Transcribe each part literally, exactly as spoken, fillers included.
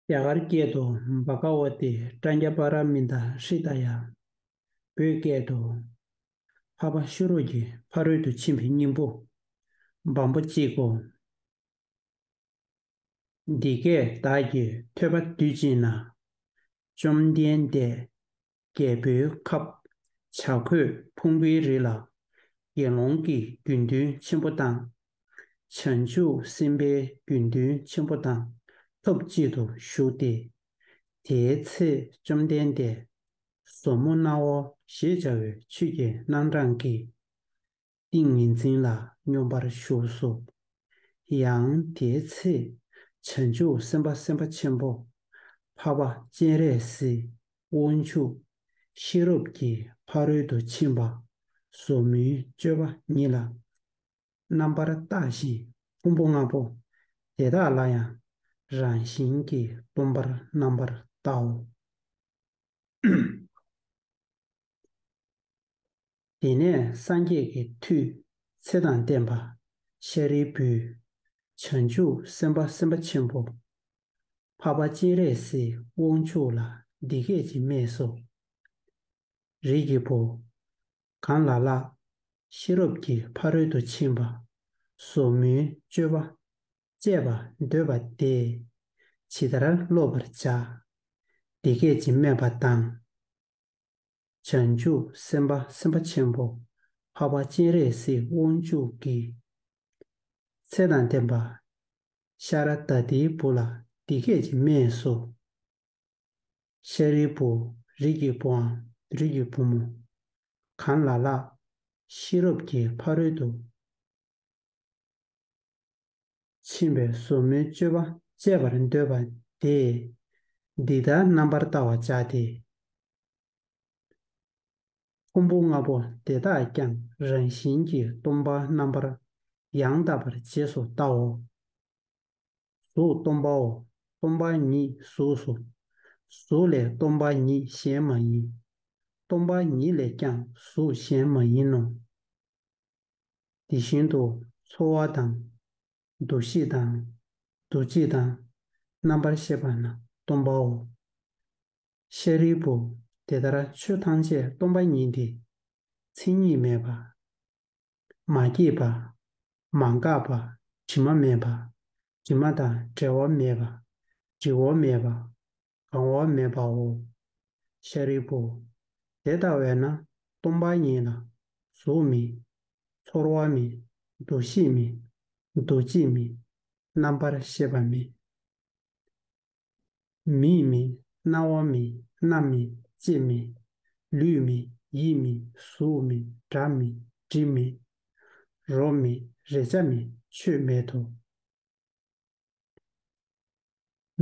རྒྱ་གར་སྐད་དུ། བྷ་ག་ཝ་ཏི་པྲཛྙཱ་པཱ་ར་མི་ཏཱ་ཧྲི་ད་ཡ། བོད་སྐད་དུ། འཕགས་པ་ཤེས་རབ་ཀྱི་ཕ་རོལ་ཏུ་ཕྱིན་པའི་སྙིང་པོ། བམ་པོ་གཅིག་གོ། འདི་སྐད་བདག་གིས་ཐོས་པ་དུས་གཅིག་ན། བཅོམ་ལྡན་འདས་རྒྱལ་པོའི་ཁབ་བྱ་རྒོད་ཕུང་པོའི་རི་ལ་དགེ་སློང་གི་དགེ་འདུན་ཆེན་པོ་དང་། བྱང་ཆུབ་སེམས་དཔའི་དགེ་འདུན་ཆེན་པོ་དང་ཐབས་གཅིག་ཏུ་བཞུགས་ཏེ། དེའི་ཚེ་བཅོམ་ལྡན་འདས་ཟབ་མོ་སྣང་བ་ཞེས་བྱ་བའི་ཆོས་ཀྱི་རྣམ་གྲངས་ཀྱི་ཏིང་ངེ་འཛིན་ལ་སྙོམས་པར་ཞུགས་སོ། ཡང་དེའི་ཚེ་བྱང་ཆུབ་སེམས་དཔའ་སེམས་དཔའ་ཆེན་པོ་འཕགས་པ་སྤྱན་རས་གཟིགས་དབང་ཕྱུག་ཤེས་རབ་ཀྱི་ཕ་རོལ་ཏུ་ཕྱིན་པ་ཟབ་མོའི་སྤྱོད་པ་ཉིད་ལ་རྣམ་པར་བལྟ་ཞིང་ཕུང་པོ་ལྔ་པོ་དེ་དག་ལ་ཡང་རང་བཞིན་གྱིས་སྟོང་པར་རྣམ་པར་བལྟའོ། དེ་ནས་སངས་རྒྱས་ཀྱི་མཐུས་ཚེ་དང་ལྡན་པ་ཤཱ་རིའི་བུས་བྱང་ཆུབ་སེམས་དཔའ་སེམས་དཔའ་ཆེན་པོ་འཕགས་པ་སྤྱན་རས་གཟིགས་དབང་ཕྱུག་ལ་འདི་སྐད་ཅེས་སྨྲས་སོ། རིགས་ཀྱི་བུ། གང་ལ་ལ་ཤེས་རབ་ཀྱི་ཕ་རོལ་ཏུ་ཕྱིན་པ་ཟབ་མོའི་སྤྱོད་པ་སྤྱད་པར་འདོད་པ་དེས་ཇི་ལྟར་སློབ་པར་བྱ། འདི་སྐད་ཅེས་སྨྲས་པ་དང་། བྱང་ཆུབ་སེམས་དཔའ་སེམས་དཔའ་ཆེན་པོ་འཕགས་པ་སྤྱན་རས་གཟིགས་དབང་ཕྱུག་གིས་ཚེ་དང་ལྡན་པ་ཤཱ་ར་དྭ་ཏིའི་བུ་ལ་འདི་སྐད་ཅེས་སྨྲས་སོ། ཤཱ་རིའི་བུ། རིགས་ཀྱི་བུའམ་རིགས་ཀྱི་བུ་མོ། གང་ལ་ལ་ཤེས་རབ་ཀྱི་ཕ་རོལ་ཏུ་ཕྱིན་པའི་ཟབ་མོའི་སྤྱོད་པ་སྤྱད་པར་འདོད་པ་དེས་འདི་ལྟར་རྣམ་པར་བལྟ་བར་བྱ་སྟེ། ཕུང་པོ་ལྔ་པོ་དེ་དག་ཀྱང་རང་བཞིན་གྱིས་སྟོང་པར་རྣམ་པར་ཡང་དག་པར་རྗེས་སུ་བལྟའོ། གཟུགས་སྟོང་པའོ། སྟོང་པ་ཉིད་གཟུགས་སོ། གཟུགས་ལས་སྟོང་པ་ཉིད་གཞན་མ་ཡིན། སྟོང་པ་ཉིད་ལས་ཀྱང་གཟུགས་གཞན་མ་ཡིན་ནོ། དེ་བཞིན་དུ་ཚོར་བ་དང་། འདུ་ཤེས་དང་། འདུ་བྱེད་དང་། རྣམ་པར་ཤེས་པ་རྣམས་སྟོང་པའོ། ཤཱ་རིའི་བུ། དེ་ལྟར་ཆོས་ཐམས་ཅད་སྟོང་པ་ཉིད་དེ། མཚན་ཉིད་མེད་པ། མ་སྐྱེས་པ། མ་འགགས་པ། དྲི་མ་མེད་པ། དྲི་མ་དང་བྲལ་བ་མེད་པ། བྲི་བ་མེད་པ། གང་བ་མེད་པའོ། ཤཱ་རིའི་བུ། དེ་ལྟ་བས་ན་སྟོང་པ་ཉིད་ལ་གཟུགས་མེད། ཚོར་བ་མེད། འདུ་ཤེས་མེད། འདུ་བྱེད་མེད། རྣམ་པར་ཤེས་པ་མེད། མིག་མེད། རྣ་བ་མེད། སྣ་མེད། ལྕེ་མེད། ལུས་མེད། ཡིད་མེད། གཟུགས་མེད། སྒྲ་མེད། དྲི་མེད། རོ་མེད། རེག་བྱ་མེད། ཆོས་མེད་དོ།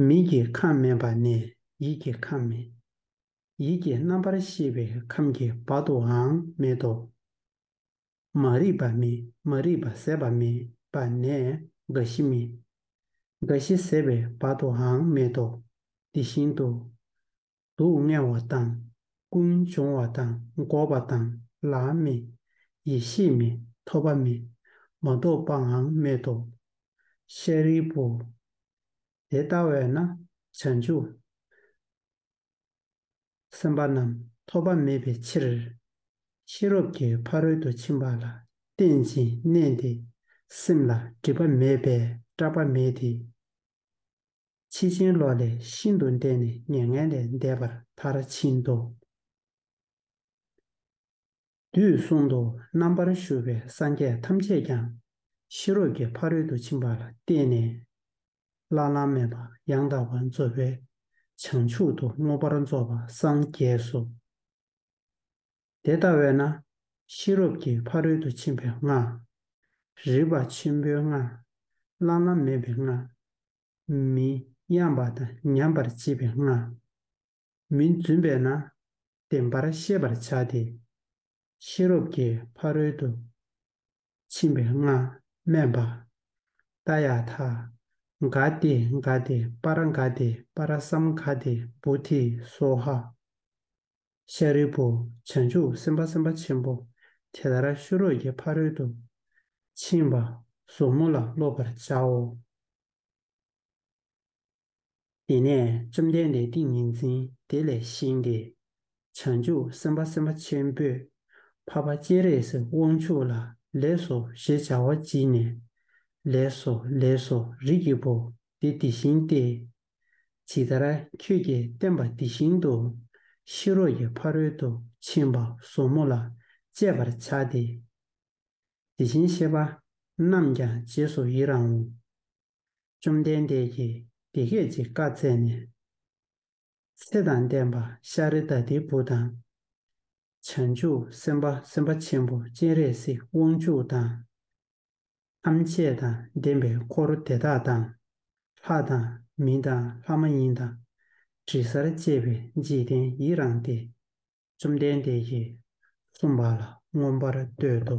མིག་གི་ཁམས་མེད་པ་ནས་ཡིད་ཀྱི་ཁམས་མེད། ཡིད་ཀྱི་རྣམ་པར་ཤེས་པའི་ཁམས་ཀྱི་བར་དུའང་མེད་དོ། མ་རིག་པ་མེད། མ་རིག་པ་ཟད་པ་མེད་པ་ནས་རྒ་ཤི་མེད། རྒ་ཤི་ཟད་པའི་བར་དུའང་མེད་དོ། དེ་བཞིན་དུ། སྡུག་བསྔལ་བ་དང་། ཀུན་འབྱུང་བ་དང་། འགོག་པ་དང་། ལམ་མེད། ཡེ་ཤེས་མེད། ཐོབ་པ་མེད། མ་ཐོབ་པའང་མེད་དོ། ཤཱ་རིའི་བུ། དེ་ལྟ་བས་ན་བྱང་ཆུབ་སེམས་དཔའ་རྣམས་ཐོབ་པ་མེད་པའི་ཕྱིར། ཤེས་རབ་ཀྱི་ཕ་རོལ་ཏུ་ཕྱིན་པ་ལ་བརྟེན་ཅིང་གནས་ཏེ། སེམས་ལ་སྒྲིབ་པ་མེད་པས་སྐྲག་པ་མེད་དེ། ཕྱིས་ཕྱིན་ལོག་ལས་ཤིན་ཏུ་འདས་ནས་མྱ་ངན་ལས་འདས་པར་མཐར་ཕྱིན་ཏོ། དུས་གསུམ་དུ་རྣམ་པར་བཞུགས་པའི་སངས་རྒྱས་ཐམས་ཅད་ཀྱང་ཤེས་རབ་ཀྱི་ཕ་རོལ་ཏུ་ཕྱིན་པ་ལ་བརྟེན་ནས་བླ་ན་མེད་པ་ཡང་དག་པར་རྫོགས་པའི་བྱང་ཆུབ་ཏུ་མངོན་པར་རྫོགས་པར་སངས་རྒྱས་སོ། དེ་ལྟ་བས་ན་ཤེས་རབ་ཀྱི་ཕ་རོལ་ཏུ་ཕྱིན་པའི་སྔགས། རིག་པ་ཆེན་པོའི་སྔགས། བླ་ན་མེད་པའི་སྔགས། མི་གཡེང་བ་དང་ཉམས་པར་བྱེད་པའི་སྔགས། མི་རྫུན་པས་ན་བདེན་པར་ཤེས་པར་བྱ་སྟེ། ཤེས་རབ་ཀྱི་ཕ་རོལ་ཏུ་ཕྱིན་པའི་སྔགས་སྨྲས་པ། ཏདྱ་ཐཱ། ག་ཏེ་ག་ཏེ་པཱ་ར་ག་ཏེ་པཱ་ར་སཾ་ག་ཏེ་བོ་དྷི་སྭཱ་ཧཱ། ཤཱ་རིའི་བུ། བྱང་ཆུབ་སེམས་དཔའ་སེམས་དཔའ་ཆེན་པོ་དེ་ལྟར་ཤེས་རབ་ཀྱི་ཕ་རོལ་ཏུ་ཕྱིན་པ་ཟབ་མོ་ལ་སློབ་པར་བྱའོ། དེ་ནས་བཅོམ་ལྡན་འདས་ཏིང་ངེ་འཛིན་དེ་ལས་བཞེངས་ཏེ། བྱང་ཆུབ་སེམས་དཔའ་སེམས་དཔའ་ཆེན་པོས་འཕགས་པ་སྤྱན་རས་གཟིགས་དབང་ཕྱུག་ལ་ལེགས་སོ་ཞེས་བྱ་བ་བྱིན་ནས། ལེགས་སོ་ལེགས་སོ། རིགས་ཀྱི་བུ། དེ་དེ་བཞིན་ཏེ། ཇི་ལྟར་ཁྱོད་ཀྱིས་བསྟན་པ་དེ་བཞིན་དུ། ཤེས་རབ་ཀྱི་ཕ་རོལ་ཏུ་ཕྱིན་པ་ཟབ་མོ་ལ་སྤྱད་པར་བྱ་སྟེ། དེ་བཞིན་གཤེགས་པ་རྣམས་ཀྱང་རྗེས་སུ་ཡི་རང་ངོ་། བཅོམ་ལྡན་འདས་ཀྱིས་དེ་སྐད་ཅེས་བཀའ་སྩལ་ནས། ཚེ་དང་ལྡན་པ་ཤཱ་ར་དྭ་ཏིའི་བུ་དང་། བྱང་ཆུབ་སེམས་དཔའ་སེམས་དཔའ་ཆེན་པོ་སྤྱན་རས་གཟིགས་དབང་ཕྱུག་དང་། ཐམས་ཅད་དང་ལྡན་པའི་འཁོར་དེ་དག་དང་། ལྷ་དང་མི་དང་ལྷ་མ་ཡིན་དང་། དྲི་ཟར་བཅས་པའི་འཇིག་རྟེན་ཡི་རངས་ཏེ། བཅོམ་ལྡན་འདས་ཀྱིས་གསུངས་པ་ལ་མངོན་པར་བསྟོད་དོ།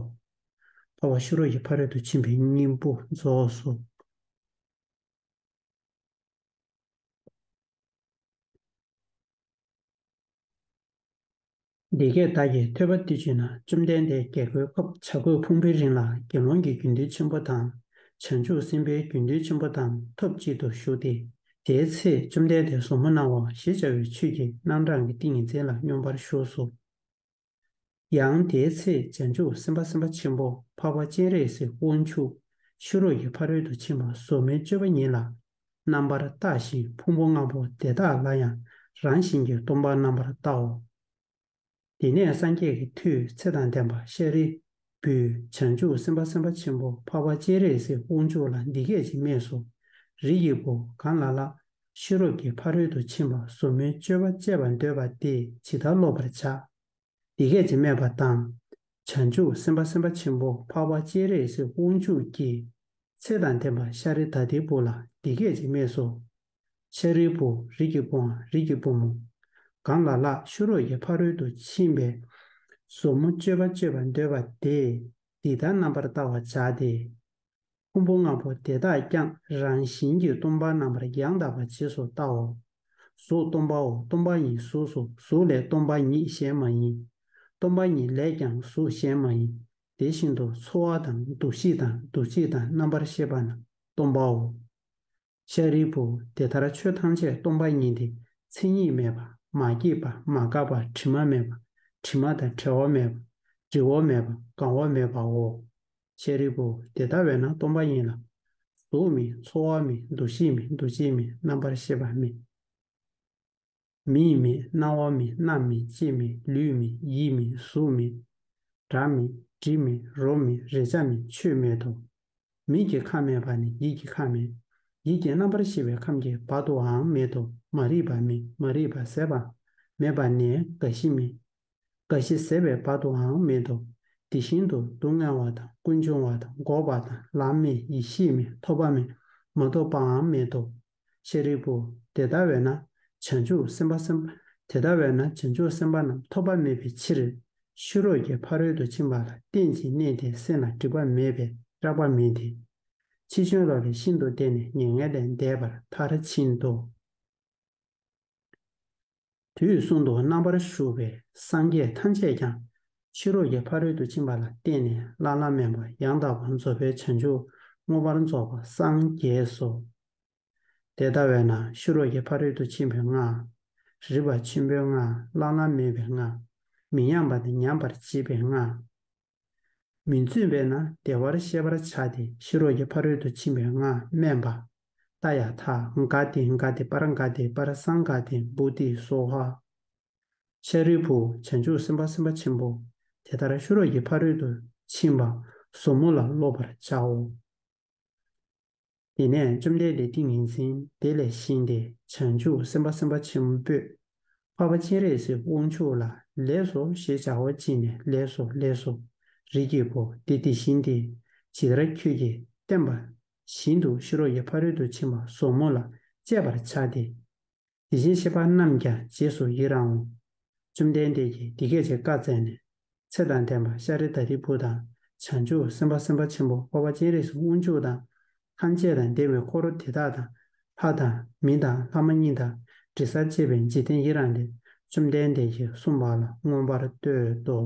འཕགས་པ་ཤེས་རབ་ཀྱི་ཕ་རོལ་ཏུ་ཕྱིན་པའི་སྙིང་པོ་རྫོགས་སོ། འདི་སྐད་བདག་གིས་ཐོས་པ་དུས་གཅིག་ན་བཅོམ་ལྡན་འདས་རྒྱལ་པོའི་ཁབ་བྱ་རྒོད་ཕུང་པོའི་རི་ལ་དགེ་སློང་གི་དགེ་འདུན་ཆེན་པོ་དང་། བྱང་ཆུབ་སེམས་དཔའི་དགེ་འདུན་ཆེན་པོ་དང་ཐབས་གཅིག་ཏུ་བཞུགས་ཏེ། དེའི་ཚེ་བཅོམ་ལྡན་འདས་ཟབ་མོ་སྣང་བ་ཞེས་བྱ་བའི་ཆོས་ཀྱི་རྣམ་གྲངས་ཀྱི་ཏིང་ངེ་འཛིན་ལ་སྙོམས་པར་ཞུགས་སོ། ཡང་དེའི་ཚེ་བྱང་ཆུབ་སེམས་དཔའ་སེམས་དཔའ་ཆེན་པོ་འཕགས་པ་སྤྱན་རས་གཟིགས་དབང་ཕྱུག་ཤེས་རབ་ཀྱི་ཕ་རོལ་ཏུ་ཕྱིན་པ་ཟབ་མོའི་སྤྱོད་པ་ཉིད་ལ་རྣམ་པར་བལྟ་ཞིང་ཕུང་པོ་ལྔ་པོ་དེ་དག་ལ་ཡང་རང་བཞིན་གྱིས་སྟོང་པར་རྣམ་པར་བལྟའོ། དེ་ནས་སངས་རྒྱས་ཀྱི་མཐུས་ཚེ་དང་ལྡན་པ་ཤཱ་རིའི་བུས་བྱང་ཆུབ་སེམས་དཔའ་སེམས་དཔའ་ཆེན་པོ་འཕགས་པ་སྤྱན་རས་གཟིགས་དབང་ཕྱུག་ལ་འདི་སྐད་ཅེས་སྨྲས་སོ། རིགས་ཀྱི་བུ་གང་ལ་ལ་ཤེས་རབ་ཀྱི་ཕ་རོལ་ཏུ་ཕྱིན་པ་ཟབ་མོའི་སྤྱོད་པ་སྤྱད་པར་འདོད་པ་དེས་ཇི་ལྟར་སློབ་པར་བྱ། འདི་སྐད་ཅེས་སྨྲས་པ་དང་། བྱང་ཆུབ་སེམས་དཔའ་སེམས་དཔའ་ཆེན་པོ་འཕགས་པ་སྤྱན་རས་གཟིགས་དབང་ཕྱུག་གིས་ཚེ་དང་ལྡན་པ་ཤཱ་ར་དྭ་ཏིའི་བུ་ལ་འདི་སྐད་ཅེས་སྨྲས་སོ། ཤཱ་རིའི་བུ་རིགས་ཀྱི་བུའམ་རིགས་ཀྱི་བུ་མོ། གང་ལ་ལ་ཤེས་རབ་ཀྱི་ཕ་རོལ་ཏུ་ཕྱིན་པའི་ཟབ་མོ་སྤྱོད་པ་སྤྱད་པར་འདོད་པ་དེས་འདི་ལྟར་རྣམ་པར་བལྟ་བར་བྱ་སྟེ། ཕུང་པོ་ལྔ་པོ་དེ་དག་ཀྱང་རང་བཞིན་གྱིས་སྟོང་པར་རྣམ་པར་ཡང་དག་པར་རྗེས་སུ་བལྟའོ། གཟུགས་སྟོང་པའོ། སྟོང་པ་ཉིད་གཟུགས་སོ། གཟུགས་ལས་སྟོང་པ་ཉིད་གཞན་མ་ཡིན། སྟོང་པ་ཉིད་ལས་ཀྱང་གཟུགས་གཞན་མ་ཡིན། དེ་བཞིན་དུ་ཚོར་བ་དང་འདུ་ཤེས་དང་འདུ་བྱེད་དང་རྣམ་པར་ཤེས་པ་རྣམས་སྟོང་པའོ། ཤཱ་རིའི་བུ་དེ་ལྟར་ཆོས་ཐམས་ཅད་སྟོང་པ་ཉིད་དེ་མཚན་ཉིད་མེད་པ་མ་སྐྱེས་པ་མ་འགགས་པ་དྲི་མ་མེད་པ་དྲི་མ་དང་བྲལ་བ་མེད་པ་འབྲི་བ་མེད་པ་གང་བ་མེད་པའོ། ཤཱ་རིའི་བུ། དེ་ལྟ་བས་ན་སྟོང་པ་ཉིད་ལ། གཟུགས་མེད། ཚོར་བ་མེད། འདུ་ཤེས་མེད། འདུ་བྱེད་མེད། རྣམ་པར་ཤེས་པ་མེད། མིག་མེད། རྣ་བ་མེད། སྣ་མེད། ལྕེ་མེད། ལུས་མེད། ཡིད་མེད། གཟུགས་མེད། སྒྲ་མེད། དྲི་མེད། རོ་མེད། རེག་བྱ་མེད། ཆོས་མེད་དོ། མིག་གི་ཁམས་མེད་པ་ནི་ཡིད་ཀྱི་ཁམས་མེད། ཡིད་ཀྱི་རྣམ་པར་ཤེས་པའི་ཁམས་ཀྱི་བར་དུའང་མེད་དོ། མ་རིག་པ་མེད། མ་རིག་པ་ཟད་པ་མེད་པ་ནས་རྒ་ཤི་མེད། རྒ་ཤི་ཟད་པའི་བར་དུའང་མེད་དོ། དེ་བཞིན་དུ་སྡུག་བསྔལ་བ་དང་ཀུན་འབྱུང་བ་དང་འགོག་པ་དང་ལམ་མེད། ཡེ་ཤེས་མེད། ཐོབ་པ་མེད། མ་ཐོབ་པའང་མེད་དོ། ཤཱ་རིའི་བུ། དེ་ལྟ་བས་ན་བྱང་ཆུབ་སེམས་དཔའ་སེམས། དེ་ལྟ་བས་ན་བྱང་ཆུབ་སེམས་དཔའ་རྣམས་ཐོབ་པ་མེད་པའི་ཕྱིར། ཤེས་རབ་ཀྱི་ཕ་རོལ་ཏུ་ཕྱིན་པ་ལ་རྟེན་ཅིང་གནས་ཏེ་སེམས་ལ་སྒྲིབ་པ་མེད་པས་སྐྲག་པ་མེད་དེ། ཕྱིས་བྱོན་ལ་ལས་ཤིན་ཏུ་འདས་ནས་མྱ་ངན་ལས་འདས་པར་མཐར་ཕྱིན་ཏོ། དུས་གསུམ་དུ་རྣམ་པར་བཞུགས་པའི་སངས་རྒྱས་ཐམས་ཅད་ཀྱང་ཤེས་རབ་ཀྱི་ཕ་རོལ་ཏུ་ཕྱིན་པ་ལ་བརྟེན་ནས་བླ་ན་མེད་པ་ཡང་དག་པར་རྫོགས་པའི་བྱང་ཆུབ་མངོན་པར་རྫོགས་པར་སངས་རྒྱས་སོ། དེ་ལྟ་བས་ན་ཤེས་རབ་ཀྱི་ཕ་རོལ་ཏུ་ཕྱིན་པའི་སྔགས། རིག་པ་ཆེན་པོའི་སྔགས། བླ་ན་མེད་པའི་སྔགས། མི་མཉམ་པ་དང་མཉམ་པར་བྱེད་པའི་སྔགས། མི་བརྫུན་པས་ན་བདེ་བར་གཤེགས་པར་བྱ་སྟེ་ཤེས་རབ་ཀྱི་ཕ་རོལ་ཏུ་ཕྱིན་པའི་སྔགས་སྨན་པ། ཏདྱ་ཐཱ། ག་ཏེ་ག་ཏེ་པཱ་ར་ག་ཏེ་པཱ་ར་སཾ་ག་ཏེ་བོ་དྷི་སྭཱ་ཧཱ། ཤཱ་རིའི་བུ། བྱང་ཆུབ་སེམས་དཔའ་སེམས་དཔའ་ཆེན་པོ། དེ་ལྟར་ཤེས་རབ་ཀྱི་ཕ་རོལ་ཏུ་ཕྱིན་པ་ཟབ་མོ་ལ་སློབ་པར་བྱའོ། དེ་ནས་བཅོམ་ལྡན་འདས་ཏིང་ངེ་འཛིན་དེ་ལས་བཞེངས་ཏེ་བྱང་ཆུབ་སེམས་དཔའ་སེམས་དཔའ་ཆེན་པོས་འཕགས་པ་སྤྱན་རས་གཟིགས་དབང་ཕྱུག་ལ་ལེགས་སོ་ཞེས་བྱ་བ་བྱིན་ནས་ལེགས་སོ་ལེགས་སོ། རིགས་ཀྱི་བུ་དེ་དེ་བཞིན་ཏེ། ཇི་ལྟར་ཁྱོད་ཀྱིས་བསྟན་པ་བཞིན་དུ་ཤེས་རབ་ཀྱི་ཕ་རོལ་ཏུ་ཕྱིན་པ་ཟབ་མོ་ལ་སྤྱད་པར་བྱ་སྟེ། དེ་བཞིན་གཤེགས་པ་རྣམས་ཀྱང་རྗེས་སུ་ཡི་རང་ངོ་། བཅོམ་ལྡན་འདས་ཀྱིས་འདི་སྐད་ཅེས་བཀའ་སྩལ་ནས། ཚེ་དང་ལྡན་པ་ཤཱ་ར་དྭ་ཏིའི་བུ་དང་། བྱང་ཆུབ་སེམས་དཔའ་སེམས་དཔའ་ཆེན་པོ་འཕགས་པ་སྤྱན་རས་གཟིགས་དབང་ཕྱུག་དང་། ཐམས་ཅད་དང་ལྡན་པའི་འཁོར་དེ་དག་དང་། ལྷ་དང་མི་དང་ལྷ་མ་ཡིན་དང་། དྲི་ཟར་བཅས་པའི་འཇིག་རྟེན་ཡི་རངས་ཏེ། བཅོམ་ལྡན་འདས་ཀྱིས་གསུངས་པ་ལ་མངོན་པར་བསྟོད་དོ།